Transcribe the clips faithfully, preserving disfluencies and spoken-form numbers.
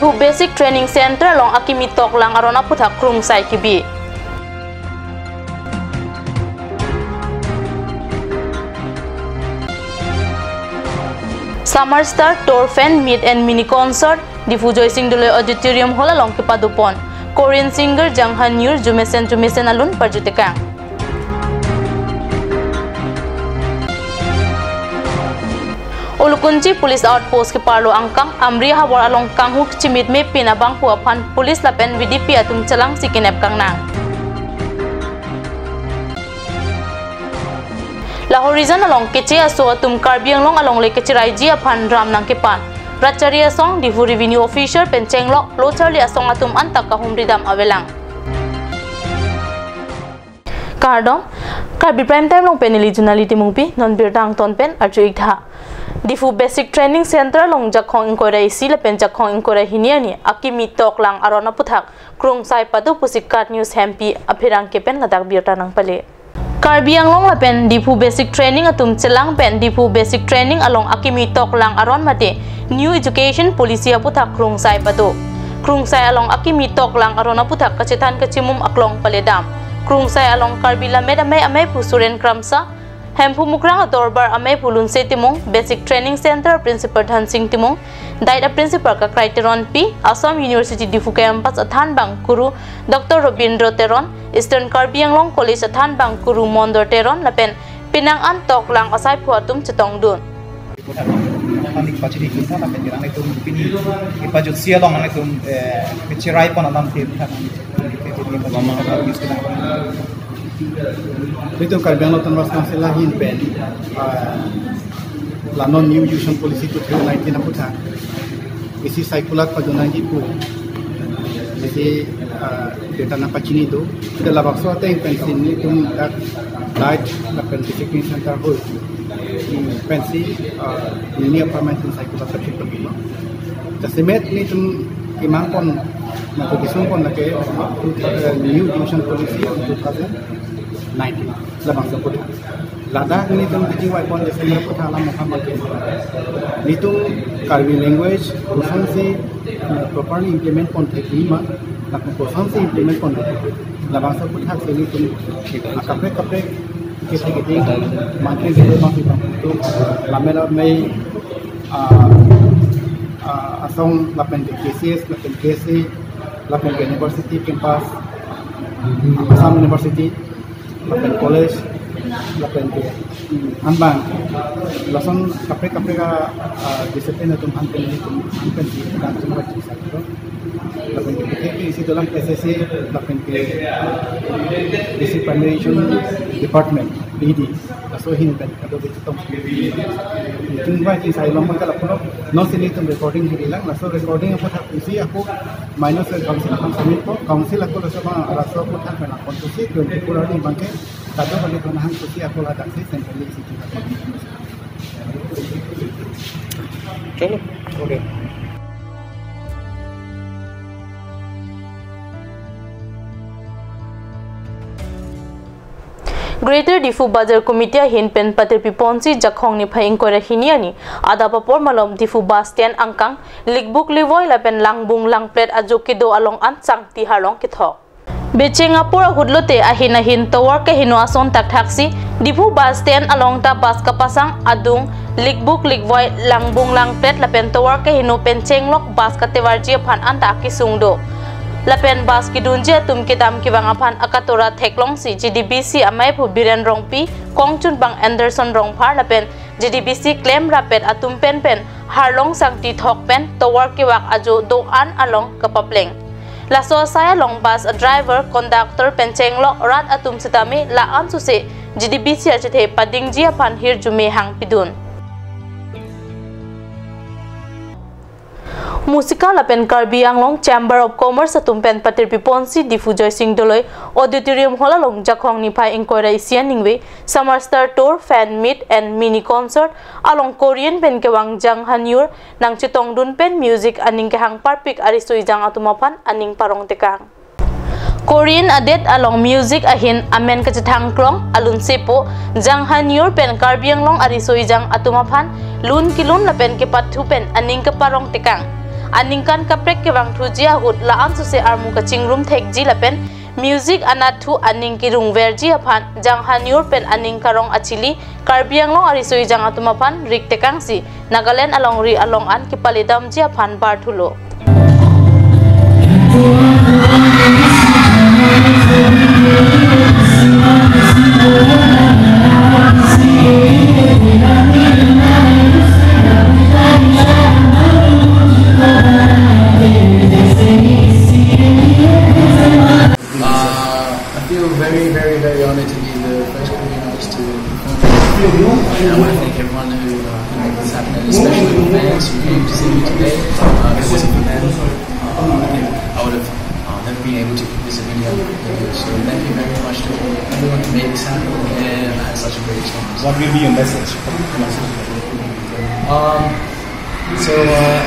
Diphu Basic Training Center along akimi toklang aron aphuthak krungsai kebi. Summer Star Tour Fan Meet and Mini Concert, Diphu Joysing Doloi Auditorium Hall along kepadopon. Korean singer Jang Han Yur jumesen jumesen alun parjutekang. Ulukunchi Police Outpost keparlo angkang Amri havar along kanghu chimit mepin abangphu aphan police lapen V D P atum chelangsi kenep kangnang. Lahorijan along Keche aso atum Karbi Anglong alongle kecheraiji aphan ram nangkepan. Rat chari asong, Diphu Revenue Officer pen chenglok, lo charli asong atum anta kahumridam avelang. Kardom, Karbi Prime Time along pen neli Junali Timungpi, non birta angton pen arju-ik tha. Diphu Basic Training Center along Jakhong ingkoi ra isi lapen Jakhong ingkoi ra hini arni akimi toklang aron aphuthak krungsai pado pusi KAT News hempi apherangke pen ladak birta nangpale. Karbi Anglong lapen Diphu Basic Training atum chelang pen Diphu Basic Training along akimi toklang aron mate New Education Policy aphuthak krungsai pado. Krungsai along akimi toklang aron aphuthak kachethan kachimum aklong paledam. Krungsai along Karbi Lammet Amei ameiphu Suren Kramsa, Hemphu Mukrang adorbar ameiphu Lunse Timung, Basic Training Center Principal Thansing Timung, Diet a Principal Kakrai Teronpi, Assam University Diphu Campus athanbang Guru Doctor Robindro Teron, Eastern Karbi Anglong College athanbang Guru Mondor Teron lapen penang an toklang asaiphu atum chetongdun. Kami pachini kita tapi kita itu pini ipajutsi along itu, eh, kecheraipon alam tim. Itum Karbi Anglong Autonomous Council ahin pen, ah, la non New Education Policy two thousand nineteen aphuthak isi circular padonangji pu isi, ah, data nangpachini do. Dak labangso ateng pensi nelitum dak Diet lapen Basic Training Center ahut, hmm, pensi, ah, neli appointment circular pachi pagino. Jasemet nelitum kemangpon, mate kesungpon lake, eh, New Education Policy two thousand nineteen labangso aphuthak. Ladak nelitum kachingvaipon jasemet aphuthak alam aphan bangke. Nelitum Karbi language kosonsi, eh, properly implement pon thekji ma, lapen kosonsi implement pon thekji. Labangso aphuthak si nelitum, ah, kaprek kaprek kiti kiti mangkin dulu bang kita itu Lammet Amei, ah, ah, asong lapen ke K C S, lapen K C, lapen ke university campus, Assam University, lapen college, lapen ke, hmm, anbang lason kaprek kaprek a, ah, discipline atum aphan pen, atum aphan pensi dan cuma bisa gitu. Lapen ke, ke, ke isi dalam S S C, lapen ke, ah, District Primary Education Department, P E D. Laso ahin pen kado ke chetong. Chingvai chesai along pen ke lapulo, non si nelitum recording hirilang, laso recording aphuthak isi ako minus council aphan submit po, council ako laso ma, laso aphuthak pen ako tusi twenty-four hour ni bangke, kado balik ko nahang tusi ako ladak si centrally isi chingvai. Chalo, okay. Greater Diphu Bazar Committee ahin pen patirpiponsi Jakhong niphai ingkoi ra hini arni adap apor malom Diphu bus stand angkang Likbuk Livoi lapen Langbung Langplet ajo kedo along an sangti harlong kethok. Becheng apor ahut lote ahin ahin tovar keheno ason thakthaksi Diphu bus stand along ta bus kapasang adung Likbuk Likvoi Langbung Langplet lapen tovar keheno pen chenglok bus katevarji aphan anta akesung do. Lapen bus kedunji atum kedam kevang aphan akatora theklongsi G D B C ameiphu Biren Rongpi, kongchunbang Anderson Rongphar lapen G D B C klem rapet atum pen pen harlong sangti thok pen tovar kevak ajo do-an along kapapleng. Laso asai along bus driver, conductor pen chenglok rat atum sitame la-an suse G D B C achethe padingji aphan hirjume hangpidun. Musika lapen Karbi Anglong Chamber of Commerce atum pen patirpiponsi Diphu Joysing Doloi Auditorium Hall along Jakhong niphai ingkoi ra isi aningve Summer Star Tour Fan Meet and Mini Concert along Korean pen kevang Jang Han Yur nangchetongdun pen music aning kehang parpik ariso ejang atum aphan aning parong tekang. Korean adet along music ahin amen kachethang krong alun sepo Jang Han Yur pen Karbi Anglong ariso ejang atum aphan lun kelun lapen kepathu pen aning keparong tekang. Aningkan kaprek kevangthuji ahut la-an suse armu kachingrum thekji lapen music anatthu aning kerungverji aphan Janghanjur pen aning karong achili Karbi Anglong ariso ejang atum aphan rik tekangsi Nagaland alongri along an kepaledamji aphan barthulo. Uh, I feel very, very, very honored to be the first Caribbean artist to perform. And I want to thank everyone who, uh, who made this happen, and especially the fans who came to see me today. Uh, if it wasn't for them, uh, I think I would have, uh, never been able to put this video together. So thank you very much to everyone who made this happen and had such a great response. What will be your message? Um, so, uh,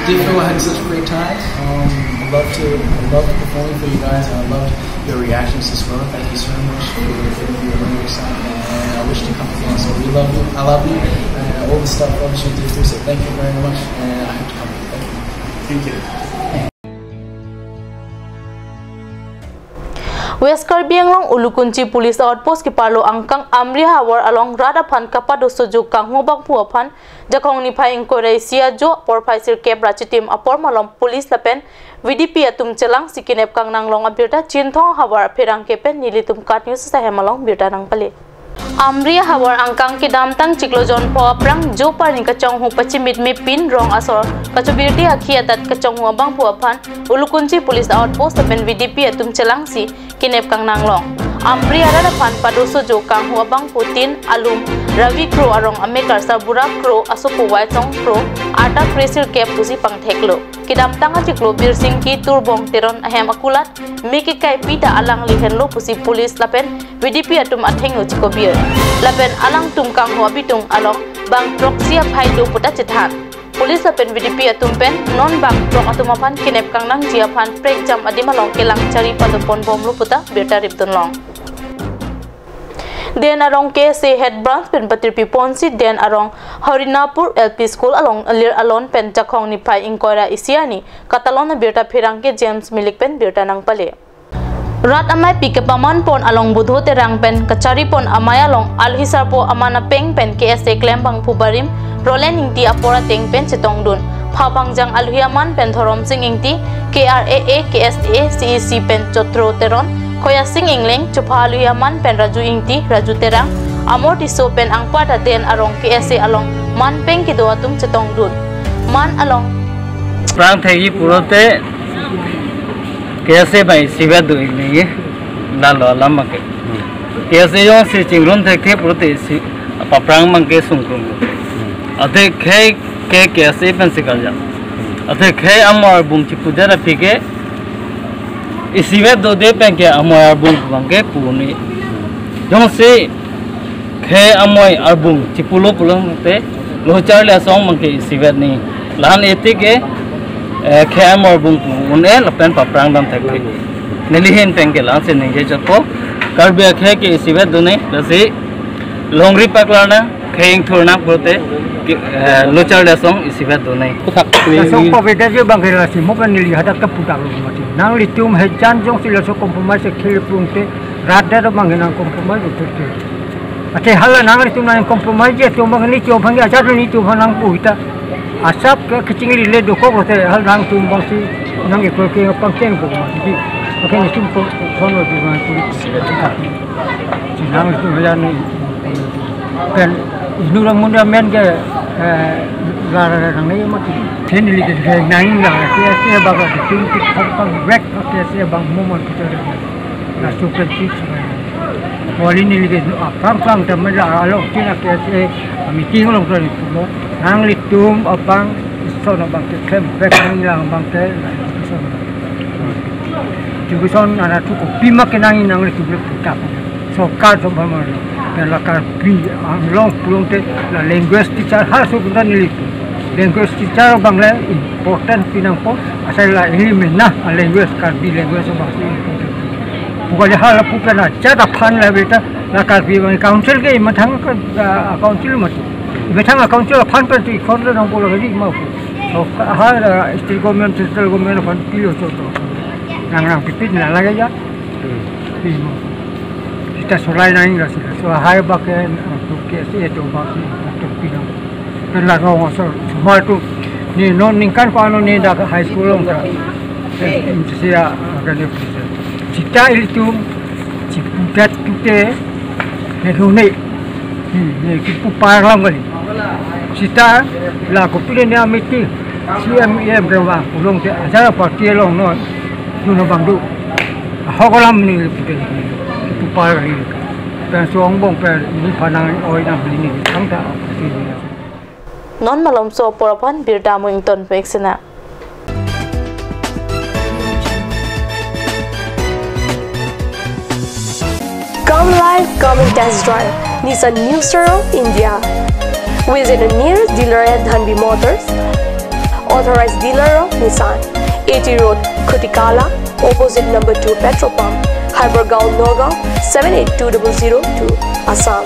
Dear Phil, I had such a great time. Um, I love to, I love performing for you guys, and I love your reactions as well. Thank you so much for giving me a really excitement, and I wish to come again. So we love you, I love you, and all the stuff obviously you did too. So thank you very much, and I hope to come again. Thank you. Thank you. West Karbi Anglong Ulukunchi Police Outpost keparlo angkang Amri havar along rat aphan kapadosojo kanghu abangphu aphan Jakhong niphai ingkoi ra isi ajo porphai sirkep ra chitim apor malom police lapen V D P atum chelangsi kenep kangnang long abirta Chinthong havar pherangke pen nelitum KAT News ahem along birta nangpale. Amri havar angkang kedamtang chiklo jonpho aphrang jo parni kachonghu pachimit mepin rong asor kachobirti akhi atat kachonghu abangphu aphan Ulukunchi Police Outpost lapen V D P atum chelangsi kenep kangnang long. Amri arat aphan padosojo kanghu abangphu tin alum Ravi Kro arong amekar Sabura Kro asopo Waisong Kro arta kre sirkep pusi pangtheklo. Kedamtang achiklo Birsingki Turbong Teron ahem akulat me kekai pita alangli henlo pusi police lapen V D P atum athengno chikobir. Lapen alangtum kanghu abitung along bang throksi aphai do puta chethan. Police lapen V D P atum pen non bang throk atum aphan kenep kangnangji aphan prekjam adim along kelang chari padopon bomlo puta birta ripdun long. Den arong K S A Head Branch pen patirpi ponsi Den arong Harinapur L P School along alir alon pen Jakhong niphai ingkoi ra isi arni katalon abirta pherangke James Milik pen birta nangpale. Rat ameipi kepaman pon along Budho Terang pen kachari pon amei along alohi sarpo aman apeng pen K S A klembangphu barim Roland Ingti apor ateng pen chetongdun. Phapangjang alohi aman pen Dhoromsing Ingti, K R A A, K S A, C E C pen Chotro Teron, Khoyasing Ingleng, chopha alohi aman pen Raju Ingti, Raju Terang, Amor Tisso pen angparta Den arong K S A along man peng kedo atum chetongdun. Man along prang thekji pulote K S A bai isivet do ik nangji, lalo alam abangke. K S A jongsi chingrum thekthe pulote isi paprang abangke sungkrung. Athe khei ke K S A pensi karjap. Athe khei amor arbung chipudet aphi ke isivet dode penke amor arbung abangke pu un-e. Jongsi khei amoi arbung chipulo pulote lo charli asong abangke isivet nangji. Lahan eti ke, eh, khei amoi arbung pu un-e lapen paprang dam thekthe. Neli ahin penke lahensi ningje chotpo. Karbi akhei ke isivet do nangji, lasi longri paklar nang, khei ingthur nang pulote ke, eh, lo charli asong isivet do nangji. Laso COVID ajo abangke lasi mo pen neli hadak ta pudak lo mati. Nanglitum hejan jongsi laso compromise khel pungte rat dak abangke nang compromise uthurte. Athe hala nanglitum nang compromise je atum abang nelitum aphan ke ajat nelitum aphan nangpu ta. Asap ke kachinglile dokok lote hal nangtum abangsi nang ikor ke pangkeng po ma di. Oke nelitum ko kono di nang kulit. Si nanglitum ya ni pen inut amun amen ke, eh, la la la nang ni mati. Then neli ke nang la ke si abang ke tum ke thar pang rek ke si abang mo mon kita. Laso pensi chunai. Wali neli ke, ah, pang pang ta mela along tin K S A meeting along ta neli pulo. Nanglitum abang ison abangke klemvek nanglang abangke ison. Education anatthu kopima kenangji nanglitum le puta. Sorkar sombhamar. Pen la Karbi Anglong pulote la language teacher halaso abangta neli. Language teacher abang le important pinangpo. Asai la ili mena a language Karbi language abang si important. Bukan hala pu pen ajat aphan la beta la Karbi Anglong Council ke methang ke, ah, council mati. Methang council aphan pen ti khon le nang bola kali mau. Oh, ha, ha, state government, central government aphan pi oso to. Nang nang pipit na lage ya. Hmm. Pi mo. Sita solai nang ya sita. So hai bak ke, ah, to ke si to bak si to pi nang. Pen la rong oso. Semua tu ni non ningkan ko ano ni dak high school along ta. Eh, ini si ya, ah, kan dia. Sita ilitum, si pudat tu te, ne hune. Hmm, ne kipu parlang kali. Sita la kopine ne amiti, C M, E M ke bang, pulong te acara party along non, yun bang du. Ahok alam ne pute, kipu parlang kali. Pen suang bong pen ni panang oi na beli ni, kang ta. Non malomso apor aphan birta mo ington pek sena. Come live, come and test drive Nissan New Star of India. Visit a nearest dealer at Dhanvi Motors, authorized dealer of Nissan, A T Road, Khutikala, opposite number two petrol pump, Hypergaon, Nagaon, seven eight two double zero two, Assam.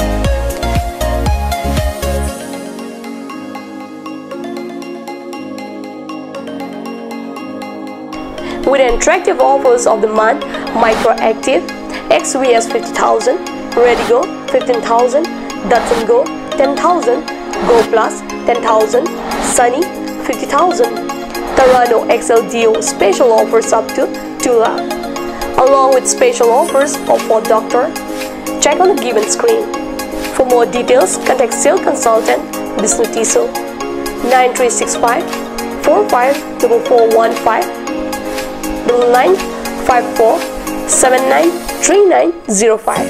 With attractive offers of the month, Micra Active, X V S fifty thousand, Redi-GO fifteen thousand, Datsun Go ten thousand, Go Plus ten thousand, Sunny fifty thousand, Terrano X L D O special offers up to two lakh, along with special offers of Ford Doctor. Check on the given screen. For more details, contact sales consultant Bishnu Tisso, nine three six five four five double four one five, double nine five four seven nine three nine zero five.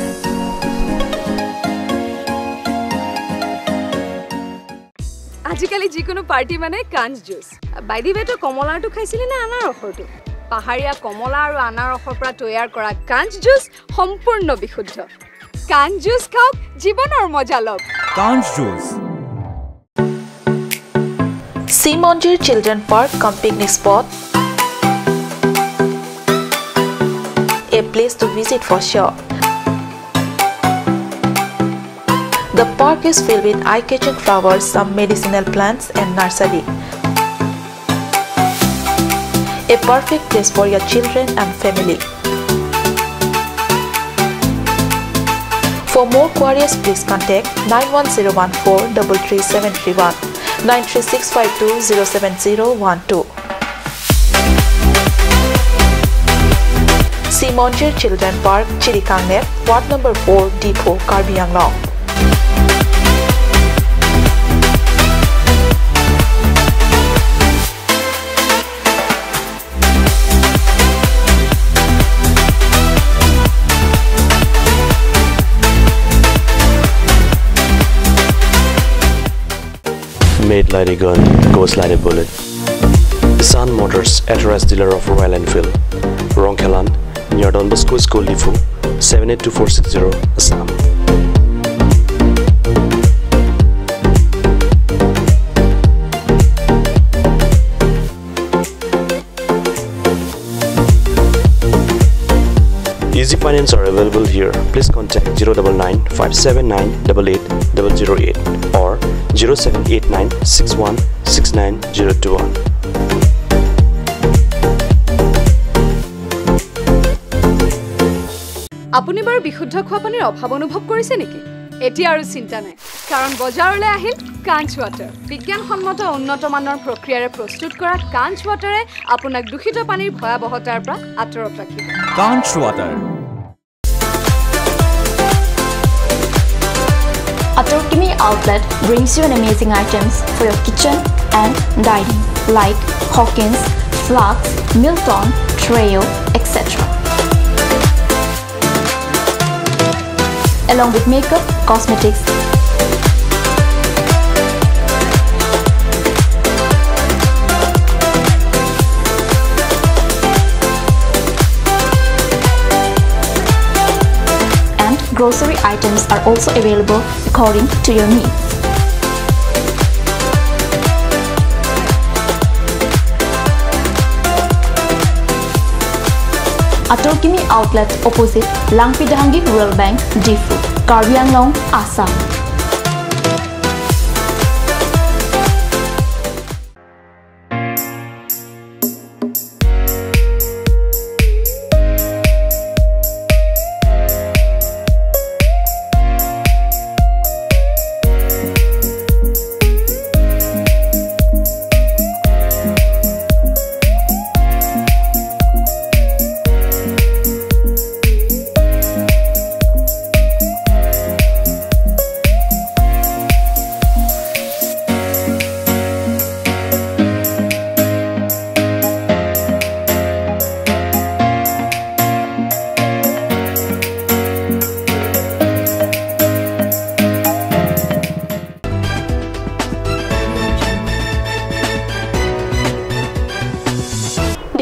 আজিকালি যিকোনো পাৰ্টি মানে কাঞ্চ juice. By the ৱে, তই কমলাৰটো খাইছিলি নে আনাৰসৰটো? পাহাৰীয়া কমলা আৰু আনাৰসৰ পৰা তৈয়াৰ কৰা কাঞ্চ জুচ সম্পূৰ্ণ বিশুদ্ধ। কাঞ্চ জুচ খাওক, জীৱনৰ মজা লওক। Kanch Juice. Simonjir Children Park cum picnic spot. A place to visit for sure. The park is filled with eye-catching flowers, some medicinal plants and nursery. A perfect place for your children and family. For more queries, please contact nine one zero one four double three seven three one, nine three six five two zero seven zero one two. Simonjir Children Park, Chirikangnet, Ward number four, Diphu, Karbi Anglong. Made like a gun, goes like a bullet. Sun Motors, authorized dealer of Royal Enfield, Rongkhelan, near Don Bosco School, Diphu, seven eight two four six zero, Assam. Easy finance are available here. Please contact zero double nine five seven nine double eight double zero eight or zero seven eight nine six one six nine zero two one. আপুনি বাৰু বিশুদ্ধ খোৱা পানীৰ অভাৱ অনুভৱ কৰিছে নেকি? এতিয়া আৰু চিন্তা নাই, কাৰণ বজাৰলৈ আহিল কাঞ্চ ৱাটাৰ। বিজ্ঞানসন্মত উন্নত মানৰ প্ৰক্ৰিয়াৰে প্ৰস্তুত কৰা কাঞ্চ ৱাটাৰে আপোনাক দূষিত পানীৰ ভয়াৱহতাৰ পৰা আঁতৰত ৰাখিব। Kanch Water. Atorkimi Outlet brings you an amazing items for your kitchen and dining, like Hawkins, Flux, Milton, Treo, et cetera, along with makeup, cosmetics, and grocery items are also available according to your needs. Atorkimi Outlet, opposite Langpidhangi Rural Bank, Diphu, Karbi Anglong, Assam.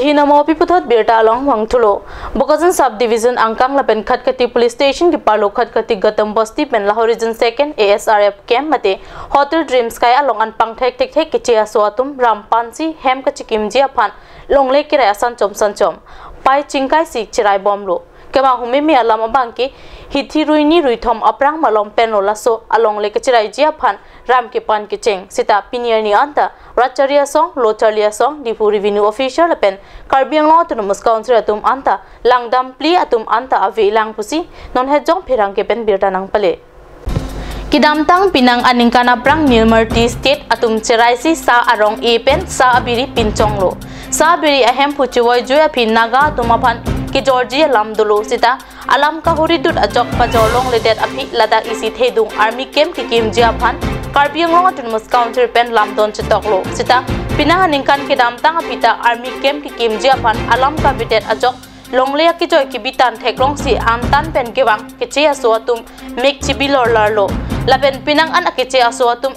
Hinamo pi puthot birta along vangthulo. Bokajan Sub Division angkang lapen Khatkhati Police Station keparlo Khatkhati Gatam Basti pen Lahori Jan second A S R F camp mate Hotel Dream Sky along an pangthek thekthek keche aso atum ram pansi hem kachikimji aphan longle kirai asan chom san chom pai chingkai si chirai bomlo. Kemang humeme alam abang ke hithi rui ni rui thom aphrang malom penlo laso alongle kachiraiji aphan ram kepan kecheng sita pini arni anta rat charli asong, lo charli asong, Diphu Revenue Officer lapen Karbi Anglong Autonomous Council atum anta langdam phli atum anta ave lang pusi non hejong pherangke pen birta nangpale. Kedamtang penang aningkan aphrang Nilmarti State atum chiraisi sa arong-e pen sa abiri pinchonglo. Sa abiri ahemphu chevoi jui aphi Naga atum aphan kejorji alam dolo sita alam kahuri dut ajok pajor longledet aphi ladak isi thedung army camp kekimji aphan Karbi Anglong Autonomous Council pen lamdon chetoklo sita penang aningkan kedamtang aphi ta army camp kekimji aphan alam kavedet ajok longle akejoi kebitan theklongsi antan pen kevang keche aso atum mek chibi lorlarlo. Lapen penang an akeche aso atum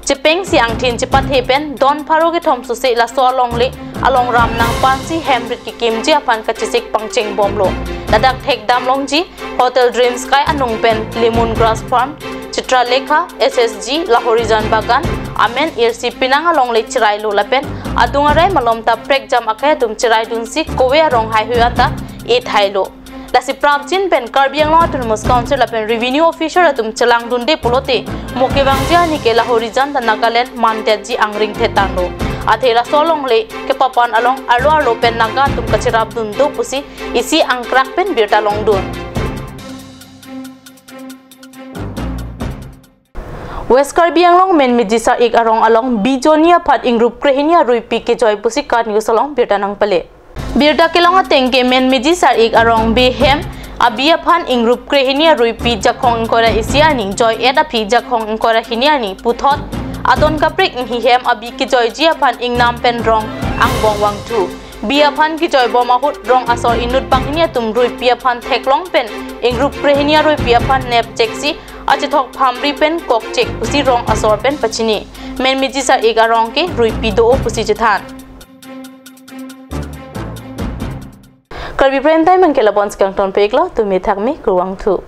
chepengsi angthin chepathe pen don pharo kethom sose laso alongle along ram nangpansi hem rit kekimji aphan kachesik pangcheng bomlo. Ladak thekdam longji Hotel Dream Sky anung pen Lemon Grass Farm, Chitralekha, S S G, Lahori Jan Bagan, amen irsi penang alongle chirailo lapen adung arai malom ta prekjam akai atum chiraidunsi kove arong haihui anta ethailo. Lasi prapjin pen Karbi Anglong Autonomous Council lapen Revenue Officer atum chelangdunde pulote mo kevangji arni ke Lahori Jan ta Nagaland mandetji angring thetanglo. Athe laso alongle kepapan along arlo arlo pen Naga atum kacherapdun do pusi isi angkrak pen birta longdun. West Karbi Anglong Menmeji Sar-ik arong along bi jonni aphan ingrup krehini aruipi kejoi pusi KAT News along birta nangpale. Birta kelong ateng ke Menmeji Sar-ik arong bi hem abi aphan ingrup krehini aruipi Jakhong ingkoi ra isi arni joi-et aphi Jakhong ingkoi ra hini arni puthot adon kaprek inghi hem abi kejoiji aphan ingnam pen rong angbong vangthu. Bi aphan kejoi bom ahut rong asor inut banghini atum ruipi aphan theklong pen ingrup krehini aruipi aphan nepchek si achethok phamri pen kokchek pusi rong asor pen pachini. Menmeji Sar-ik arong ke ruipi do pusi chethan. Karbi Prime Time anke labonsi kangtonpiklo, tumi thakmi, kurvangthu.